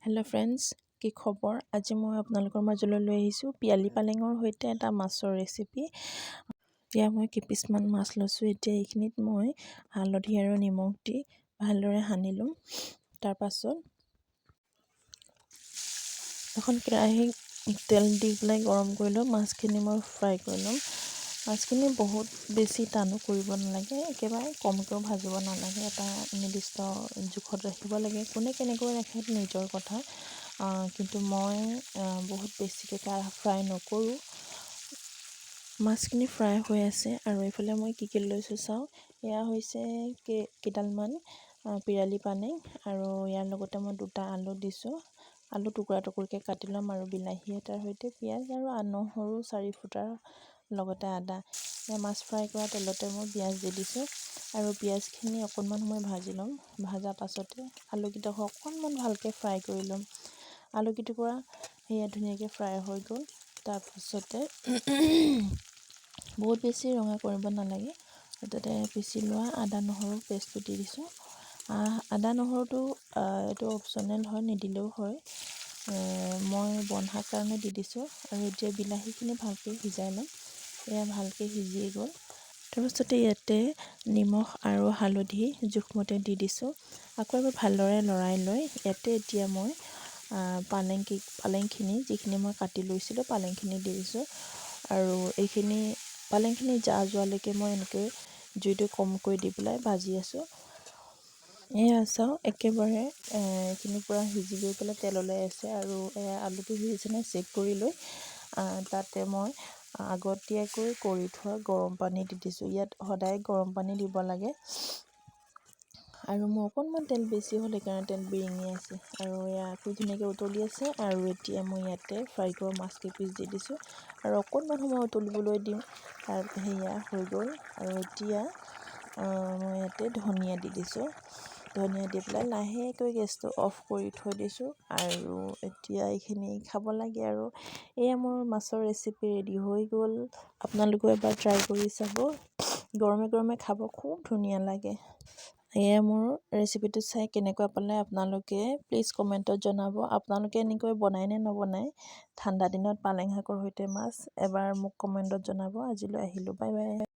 Hello' friends, কি খবৰ? আজি মই আপোনালোকৰ মাজলৈ লৈ আহিছোঁ পিয়ালি পালেঙৰ সৈতে এটা মাছৰ ৰেচিপি। এয়া মই কেইপিচমান মাছ লৈছোঁ। এতিয়া এইখিনিত মই হালধি আৰু নিমখ দি ভালদৰে সানি ল'ম। তাৰপাছত এখন কেৰাহী তেল দি পেলাই গৰম কৰি ল'ম। মাছখিনি মই ফ্ৰাই কৰি ল'ম। মাছখিনি বহুত বেছি টানো কৰিব নালাগে, একেবাৰে কমকৈও ভাজিব নালাগে। এটা নিৰ্দিষ্ট জোখত ৰাখিব লাগে। কোনে কেনেকৈ ৰাখে সেইটো নিজৰ কথা, কিন্তু মই বহুত বেছিকৈ ফ্ৰাই নকৰোঁ। মাছখিনি ফ্ৰাই হৈ আছে আৰু এইফালে মই কি কি লৈছোঁ চাওঁ। এয়া হৈছে কেইডালমান পিৰালি পালেং আৰু ইয়াৰ লগতে মই দুটা আলু দিছোঁ। আলু টুকুৰা টুকুৰকৈ কাটি ল'ম আৰু বিলাহী এটাৰ সৈতে পিঁয়াজ আৰু নহৰু 4 ফুটাৰ লগতে আদা। মাছ ফ্ৰাই কৰা তেলতে মই পিঁয়াজ দি দিছোঁ আৰু পিঁয়াজখিনি অকণমান সময় ভাজি ল'ম। ভাজা পাছতে আলুকেইডোখৰ অকণমান ভালকৈ ফ্ৰাই কৰি ল'ম। আলুকেইটুকুৰা সেয়া ধুনীয়াকৈ ফ্ৰাই হৈ গ'ল। তাৰপাছতে বহুত বেছি ৰঙা কৰিব নালাগে। তাতে পিচি লোৱা আদা নহৰু পেষ্টটো দি দিছোঁ। আদা নহৰুটো এইটো অপশ্যনেল হয়, নিদিলেও হয়। মই বনশাক কাৰণে দি দিছোঁ। আৰু এতিয়া বিলাহীখিনি ভালকৈ সিজাই ল'ম। এয়া ভালকৈ সিজিয়ে গ'ল। তাৰপাছতে ইয়াতে নিমখ আৰু হালধি জোখমতে দি দিছোঁ। আকৌ এবাৰ ভালদৰে লৰাই লৈ ইয়াতে এতিয়া মই পালেংখিনি, যিখিনি মই কাটি লৈছিলোঁ, পালেংখিনি দি দিছোঁ। আৰু এইখিনি পালেংখিনি জাহ যোৱালৈকে মই এনেকৈ জুইটো কমকৈ দি পেলাই ভাজি আছোঁ। এয়া চাওঁ, একেবাৰে এইখিনি পূৰা সিজি গৈ পেলাই তেল ওলাই আছে। আৰু এয়া আলুটো সিজিছেনে চেক কৰি লৈ তাতে মই আগতীয়াকৈ কৰি থোৱা গৰম পানী দি দিছোঁ। ইয়াত সদায় গৰম পানী দিব লাগে। আৰু মোৰ অকণমান তেল বেছি হ'ল, সেইকাৰণে তেল বিৰিঙি আছে। আৰু এয়া আকৌ ধুনীয়াকৈ উতলি আছে। আৰু এতিয়া মই ইয়াতে ফ্ৰাই কৰা মাছ কেইপিচ দি দিছোঁ আৰু অকণমান সময় উতলিবলৈ দিম। তাৰ সেয়া হৈ গ'ল। আৰু এতিয়া মই ইয়াতে ধনিয়া দি দিছোঁ। ধনিয়া দি পেলাই লাহেকৈ গেছটো অফ কৰি থৈ দিছোঁ আৰু এতিয়া এইখিনি খাব লাগে। আৰু এয়া মোৰ মাছৰ ৰেচিপি ৰেডি হৈ গ'ল। আপোনালোকেও এবাৰ ট্ৰাই কৰি চাব। গৰমে গৰমে খাব খুব ধুনীয়া লাগে। এয়া মোৰ ৰেচিপিটো চাই কেনেকুৱা পালে আপোনালোকে প্লিজ কমেণ্টত জনাব। আপোনালোকে এনেকৈ বনায় নে নবনায় ঠাণ্ডা দিনত পালেং শাকৰ সৈতে মাছ? এবাৰ মোক কমেণ্টত জনাব। আজিলৈ আহিলোঁ, বাই বাই।